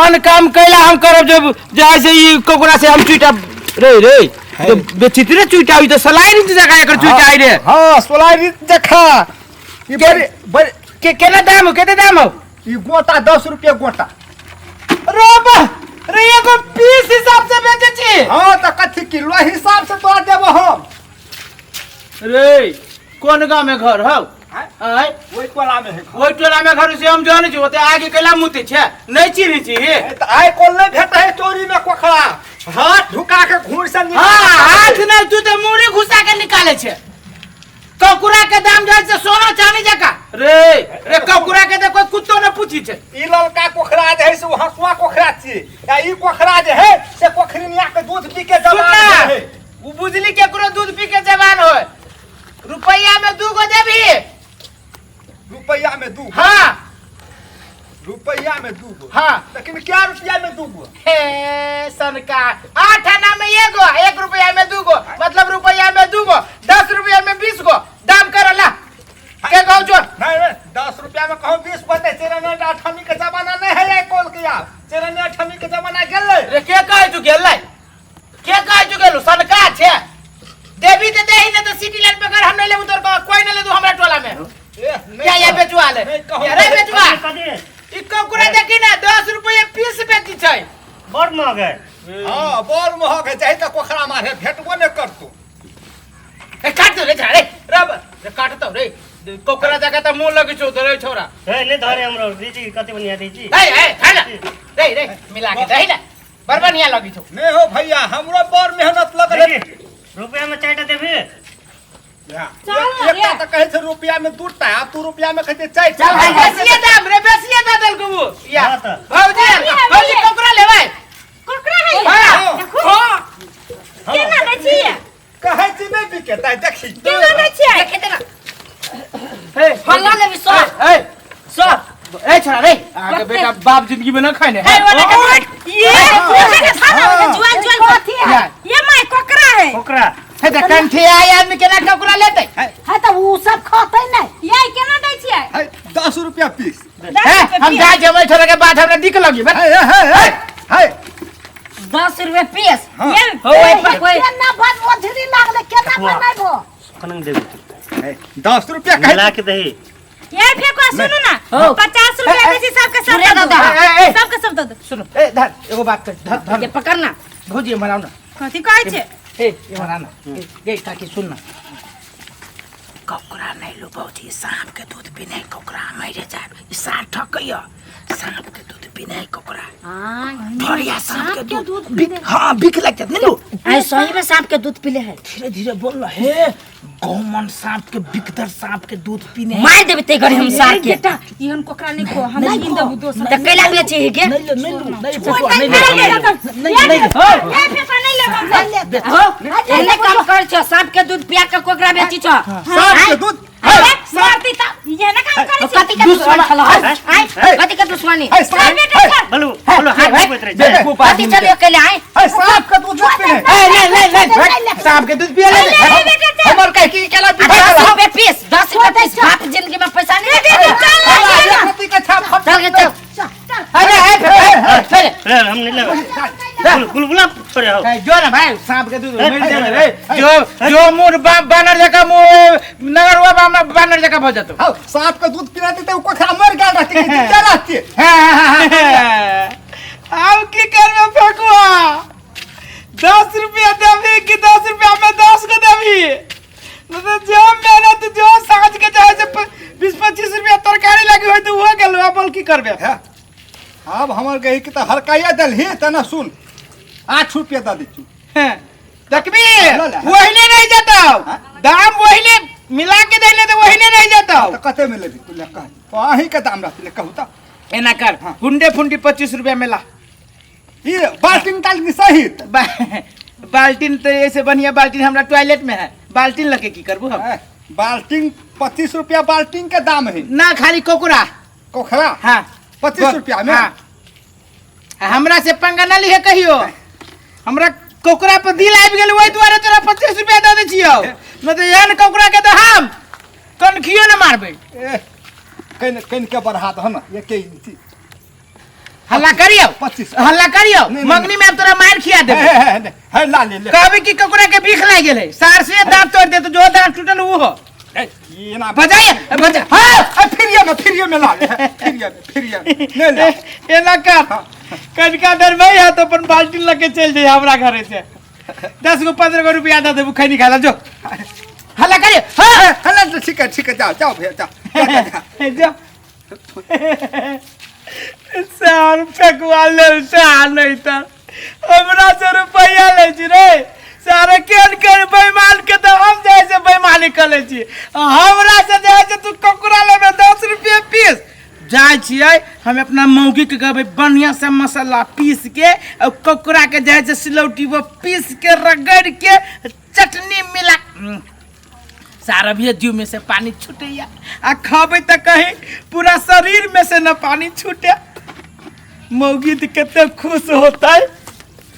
कोन काम कैला हम करब जब जाय से ई कोकरा से हम चुइटा रे रे तो बेचित रे चुइटा ई तो सलाइन जगह एकर चुइटा आई रे। हाँ, सोलारी जखा ई बड़े बड़े। के केना दाम हो, केते दाम हो? ई गोटा 10 रुपये गोटा। रे बा रे, एगो पीस हिसाब से बेचे छी? हाँ, तऽ कथी किलो हिसाब से तोरा देबो हम। रे, कोन गांव में घर हौ? आय? ओहि टोला में है घर। ओहि टोला में घर से हम जानै छी, ओते आगे कैला मुते छै, नहीं चिन्है छी। ए, तऽ आइ कोल नहि भेटै है चोरी में कोखरा, हाथ ढुका के घूर से निकाल। हाँ, हाथ नहीं, तू तो मुड़ी घुसा के निकाले छे। ककुरा के दाम जाइ छै सोना चांदी जका रे। रे, ककुरा के तो कोई कुत्तो न पूछी छे। ई ललका कोखरा जे है से ओ हंसुआ कोखरा छियै, आ ई कोखरा जे है से कोखरिनिया के दूध पी के जवान सुन ना, है। उ बुझली केकरो दूध पी के जवान होय। रुपैया में 2 गो देबही? रुपैया में 2? हाँ। रुपैया में 2 गो? हाँ। लेकिन क्या रुपया में 2 गो? हे सनका, 8 आना में एगो, 1 रुपया में 2 गो, मतलब रुपया में 2 गो, 10 रुपया में 20 गो। दाम करला के गाँव जो। नहीं नहीं, 10 रुपया में कहूँ 20 गो दे। चेरनी अठन्नी के जमाना नहीं है कोल के यार, चेरनी अठन्नी के जमाना गेलै। रे, के कहै तू गेलै? के कहै तू गेलू? सनका छे, देवी ते देही ने तो सिटी लाइन पकड़, हम नहीं लेबू तोर को, कोई नहीं लेबू हमरा टोला में। ए, नहीं क्या ये कहू। बेचुआ ले? नहीं कहू। रे बेचुआ, कथी? ई ककुरा देखी ना, 10 रुपये पीस बेची छै। बड़ महग है। हाँ, बड़ महग है, चाहे तऽ कोखरा मारे भेटबो नहीं करतौ। ए, काट दो रे छा रे रब रे, काट दो रे कोकरा जगह त मुंह लगी छौ रे छोरा। हे, नहीं धरे हमरो दीजी, कति बढ़िया दीजी। ए ए, खा ना रे रे, मिला के दही ना, बड़ बढ़िया लगी छौ। नहीं हो भैया, हमरो बड़ मेहनत लगल है। देखी, रुपया में चारिटा देबी? चल ना रे। एकटा तऽ कहै छै रुपया में 2टा, आ तू रुपया में कहै छै चारिटा। चल भाई, बेसिए दाम रे, बेसिए दे देलको वो या। हाँ तऽ। भौजी। बढ़िया, भौजी। बढ़िया। कोकरा लेबै? कोकरा है? हाँ। देखू। हाँ। केना दै छियै? कहै छी नहि बिकेतै, देखी। केना दै छियै? देखे देना। हे। फल्ला लेबी सौ। ए। सौ। ए छोरा रे, आगे बेटा बाप जिंदगी में न खाए ने। है वाला के ये कोकरा के खाना हाँ। जुआल जुआल कथी है? ये my कोकरा है। ओकरा। हे त कंठी आई आदमी केना ककरा लेतै? है तऽ उ सब खतै नहि। ये केना दै छियै? है, 10 रुपया पीस। दस हे रुपये हम पीस। जा जेबै छोरा के बात हमरा दिक लगी बस। है है है है। 10 रुपये पीस? हाँ। ये हो ओइ पर कोई केना बन ओझरी लागलै, केना बनैबो? कनक देबी तू? है, 10 रुपया कहै। मिला के दही। ये फेंको, सुनू ना। हो। 50 रुपया दै छी, सबके सब पूरे दऽ दऽ दो। ए, ए। सबके सब दऽ दो। सुनो ए धर, एगो बात कर, धर धर। ये पकड़ना। भौजी, एम्हर आओ ना। कथी कहै छै? ए, एम्हर आ ना। ए, गे काकी, सुन ना, ककरा नहीं लो भौजी, सांप के दूध पीने ककरा मरे जाए, ई साँप ठकैया। सांप के दूध पीने ककरा ढोरिया, सांप के दूध बिक, हाँ, बिक लग जात नहीं लो। आई सही में सांप के दूध पीले है? धीरे धीरे बोल रहा हे, गौमन सांप के बिकदर सांप के दूध पीने। मार देबे ते घड़ी हम सार के। बेटा, एहन कोकरा नहीं खो, हम कीन देबू दोसर। त कैला बेचे है के? नहीं लो, नहीं लो, नहीं छोड़, फेंको, नहीं नहीं, लो, नहीं, नहीं नहीं नहीं। ये फेंको, नहीं लेबो हम सब। हो, एहने काम कर छो, सांप के दूध पिया के कोकरा बेची छो? सांप के दूध? अरे, मारती त ये ना काम करै छै। कथी के दुश्मन छलो? आय, कथी के दुश्मनी? है सांप बेटा, है, चल। बोलू बोलू, हाथ धोबैत रहै छै। बेवकूफ कथी आदमी। चलियो कैले आय? है, सांप के दूध पीने। ए, नहीं नहीं नहीं, सांप के दूध पिया ले। ले, ले, बेटा, चल। हमर कह की केला आ, बिकै? 10 रुपये पीस, 10 रुपये पीस, बाप जिंदगी में पैसा नहीं दे। एक रत्ती के छाप फट। चल गे, चल। अरे ए, फे, फे, रे, हम नहीं लेबै। बुलबुला छोड़े हो। ए, जो ना भाई, सांप के दूध मिल जाए रे, जो जो मुंह बानर जका, मुंह नगरवा बानर जका भ जतो। हौ, सांप के दूध पिला देते, उ कोखरा मर गेल रहती कि जिंदा रहती? आब की करबे फेकुआ? 10 रुपया देबी कि 10 रुपया में 10 गो देबी? नहीं तो जो मेहनत जो साँझ के जाए से 20-25 रुपया तरकारी लगी हो तो वो गेलो। अब बोल, की करबे? हे, आब हमर गही के तऽ हरकाइया देलही तऽ ना सुन, 8 रुपया दऽ दै छी। हैं, देखबी। ल ले। वहीने रह जतौ दाम, वहीने मिला के देले तो वहीने रह जतौ। तऽ कते में लेबी तू? ले कह तो, अहीं के दाम रहती, ले कहू तऽ। एना कर, हुंडे फुंडी 25 रुपया में ला। ई बाल्टीन ताल्टीन सहित? बाल्टीन तो ऐसे बढ़िया बाल्टीन हमरा टॉयलेट में है, बाल्टीन लके की करबू हम? ए, बाल्टीन 25 रुपया बाल्टीन के दाम है। ना, खाली कोकरा। कोखरा? हाँ। 25 रुपया में? हाँ, हमरा से पंगा ना लिहे कहियो। हमरा कोकरा पर दिल आबि गेल, ओहि दुआरे तोरा 25 रुपया दऽ दै छियौ, नहि तऽ एहन कोकरा के तऽ हम कनखियो ने मारबै। ए, कनि कनि के बढ़ा दह न, एके इंची। हल्ला करियो। 25। हल्ला करियो। नहीं, नहीं। मंगनी में अब तोरा मार खिया देबो। हे, हे, हे, हे, ला ले ले। कहबी कि ककरा के भीख लागि गेलै, सार से दांत तोड़ दे तो जो दांत टूटल ऊ हो। ए, ये ना बजाइए, बजा। हाँ, फिर ये में ला ले, फिर ये में, फिर ये में। नहीं ला। एना कर, कनिका डरबै है तो अपन बाल्टी लके चलि जाइए हमरा घरे से। 10 गो 15 गो रुपया दे देबू खैनी खाला जो। हल्ला करियो। हाँ। हल्ला तो ठीक है, ठीक है, जाओ जाओ भैया, जाओ, जा, जा, जा। जो सार फेकुआ लेल सार नहीं तर हमरा से रुपया लै छी रे सारे। केहन केहन बेईमान के तऽ हम जाइ से बेईमानी कर लै छी, हमरा से जे होइ छै तू ककरा लेबै 10 रुपये पीस। जाइ छियै हम अपना मौगी के कहबै बढ़िआँ से मसाला पीस के आ ककरा के जाइ छै सिलौटी पर पीस के रगड़ के चटनी मिला। सारा भी जीव में से पानी छूटैया आ खाबै तऽ कहीं पूरा शरीर में से न पानी छूटे। मौगी तऽ कते खुश होतै।